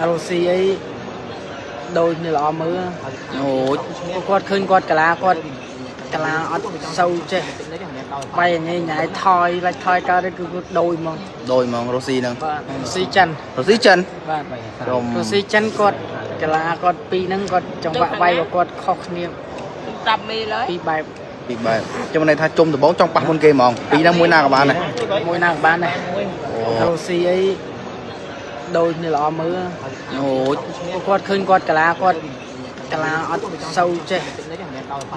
រ៉ូស៊ីអីដូចនេះល្អមើល អូ គាត់ឃើញគាត់កាឡាគាត់កាឡាអត់សូវចេះបាយញ៉ៃញ៉ៃថយបាច់ថយកើតទេគឺគាត់ដូចហ្មង ដូចហ្មងរុស្ស៊ីហ្នឹង បាទរុស្ស៊ីចិន រុស្ស៊ីចិន បាទ ក្រុម រុស្ស៊ីចិនគាត់កាឡាគាត់ពីរហ្នឹងគាត់ចង្វាក់វាយរបស់គាត់ខុសគ្នា ប្រាប់មេឡើយ ពីរបែប ពីរបែបចាំមិនន័យថាជុំដំបងចង់ប៉ះមុនគេហ្មងពីរហ្នឹងមួយណាក៏បានដែរ មួយណាក៏បានដែរ អូ រុស្ស៊ីអីដូចនេះល្អមើល អូ គាត់ឃើញគាត់កាឡាគាត់កាឡាអត់សូវចេះ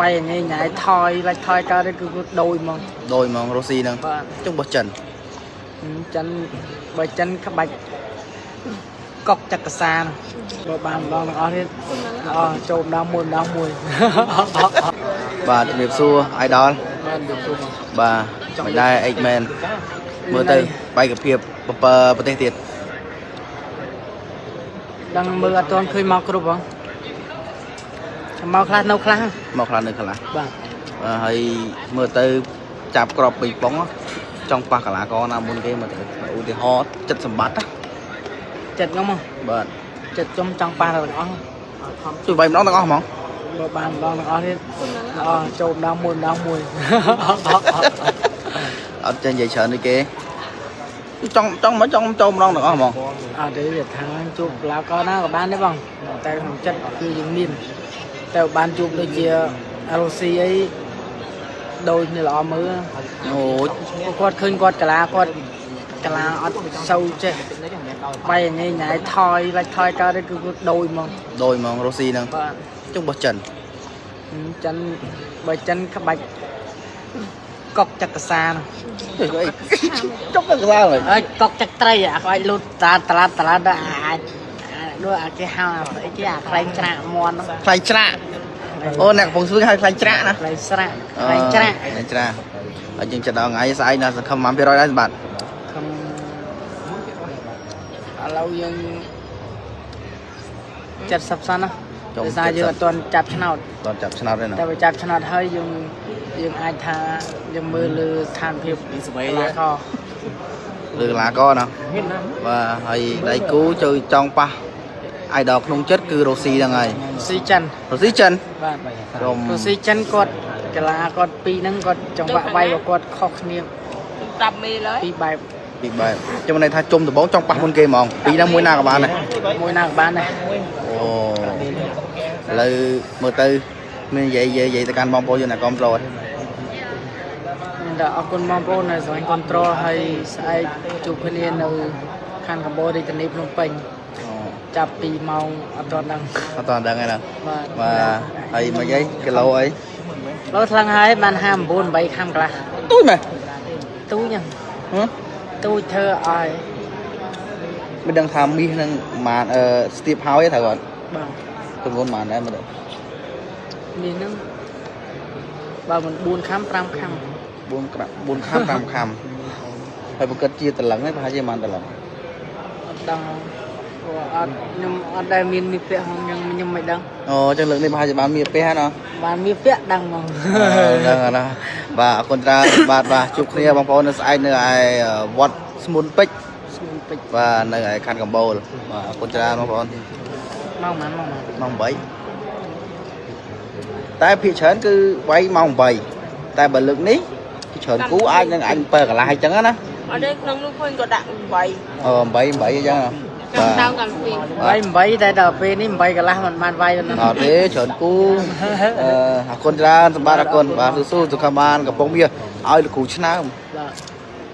បាយញ៉ៃញ៉ៃថយបាច់ថយកើតទេគឺគាត់ដូចហ្មង ដូចហ្មងរុស្ស៊ីហ្នឹង បាទ ចុងរបស់ចិន ចិនបើចិនក្បាច់កុកចក្រសានបើបានម្ដងទាំងអស់ទៀតអស់ចូលម្ដងមួយម្ដងមួយ បាទជំរាបសួរ idol បានទៅជួបមក បាទមិនដែរ X-Men មើលទៅបែកភាព7ប្រទេសទៀត ដឹងមើលអត់ទាន់ឃើញមកគ្រប់ហ៎មកខ្លះនៅខ្លះ មកខ្លះនៅខ្លះ បាទ បាទហើយមើលទៅចាប់ក្របពីប៉ុងចង់ប៉ះកាឡាករណាមុនគេមើលទៅឧទាហរណ៍ចិត្តសម្បត្តិណា ចិត្តខ្ញុំហ៎ បាទ ចិត្តខ្ញុំចង់ប៉ះដល់ទាំងអស់ ជួយវាយម្ដងទាំងអស់ហ្មង បើបានម្ដងទាំងអស់ទៀតអស់ចូលម្ដងមួយម្ដងមួយ អត់ចេះនិយាយច្រើនដូចគេចង់ចង់មកចង់ចូលម្ដងទាំងអស់ហ្មង អត់ទេវាថាជួបឡាកណាក៏បានដែរបងតែក្នុងចិត្តគឺយើងមានតែបានជួបដូចជារុស្ស៊ីអីដូចនេះល្អមើល អូ គាត់ឃើញគាត់កាឡាគាត់កាឡាអត់សូវចេះបាយញ៉ៃញ៉ៃថយបាច់ថយកើតទេគឺគាត់ដូចហ្មង ដូចហ្មងរុស្ស៊ីហ្នឹង បាទ ចុងរបស់ចិន ចិនបើចិនក្បាច់កុកចក្រសាន អីចុកទៅក្បាលហើយ អើយកុកចក្រត្រីអាក្បាច់លូតតាតឡាតឡាតដល់អាចដូចអាគេហៅអាស្អីគេអាខ្លែងច្រាក់មន់ហ្នឹង ខ្លាញ់ច្រាក់អូអ្នកកំពុងស្ទួយហៅខ្លាញ់ច្រាក់ណា ខ្លែងស្រាក់ខ្លែងច្រាក់ ខ្លាញ់ច្រាក់ហើយយើងចិត្តដល់ថ្ងៃស្អែកណាសង្ឃឹម1%ដែរសម្បត្តិ ខំឥឡូវយើង70សិនណាដោយសារយើងអត់ទាន់ចាប់ឆ្នោត ដល់ចាប់ឆ្នោតទេណា តែបើចាប់ឆ្នោតហើយយើងយើងអាចថាយើងមើលលើស្ថានភាពកីឡាករ លើកីឡាករណាបាទហើយដៃគូចូលចង់ប៉ះអាយដល់ក្នុងចិត្តគឺរុស្ស៊ីហ្នឹងហើយ ស៊ីចិន រុស្ស៊ីចិន បាទ ក្រុម ព្រោះស៊ីចិនគាត់កីឡាគាត់ពីរហ្នឹងគាត់ចង្វាក់វាយរបស់គាត់ខុសគ្នា ប្រាប់មេឡើយ ពីរបែប ពីរបែបចាំមិនន័យថាជុំដំបងចង់ប៉ះមុនគេហ្មងពីរហ្នឹងមួយណាក៏បានដែរ មួយណាក៏បានដែរ អូឥឡូវមើលទៅមាននិយាយនិយាយនិយាយទៅកាន់បងប្អូនយើងអ្នកគាំទ្រហើយ មានតែអរគុណបងប្អូនដែលស្រឡាញ់គ្រប់ត្រហើយស្អែកជួបគ្នានៅខណ្ឌកម្ពូលរាជធានីភ្នំពេញចាប់ពីម៉ោងអត់ទាន់ដឹង អត់តដឹងទេណា បាទ បាទហើយមិនអីគីឡូអី លោថ្លឹងហើយបាន59 8ខាំកន្លះ ទូចមែន ទូចហ្នឹង ហ៎ ទូចធ្វើឲ្យ មិនដឹងថាមាសនឹងប្រហែលអឺស្ទាបហើយត្រូវអត់ បាទ ទម្ងន់ប្រហែលដែរមើលទៅ នេះហ្នឹងបើមិន4ខាំ5ខាំ 4ក្រា4ខាំ5ខាំហើយបើគិតជាតលឹងហ្នឹងប្រហែលជាប្រហែលតលឹង អត់ដឹងព្រោះអត់ខ្ញុំអត់ដែលមានមីពាក់ខ្ញុំខ្ញុំមិនដឹង អូអញ្ចឹងលើកនេះប្រហែលជាបានមាសពេះណា បានមីពាក់ដឹងហ្មង ដឹងហើយណាបាទអរគុណច្រើនបាទបាទជួបគ្នាបងប្អូននៅស្អែកនៅឯវត្តស្មុនពេជ្រ ស្មុនពេជ្រ បាទនៅឯខណ្ឌកំបូលបាទអរគុណច្រើនបងប្អូន ម៉ោងប៉ុន្មានម៉ោងប៉ុន្មាន ម៉ោង8តែភាគច្រើនគឺវាយម៉ោង8តែបើលើកនេះគឺច្រើនគូអាចនឹងអាច7កន្លះអញ្ចឹងណា អត់ទេក្នុងនោះឃើញក៏ដាក់8 អឺ8 8អញ្ចឹងណា ចង់ដើមកាន់ពី 8 8តែដល់ពេលនេះ8កន្លះមិនបានវាយទៅណា អត់ទេច្រើនគូអឺអរគុណច្រើនសម្បត្តិអរគុណបាទស៊ូស៊ូសុខបានកំពុងមាសឲ្យលោកគ្រូឆ្នើម បាទ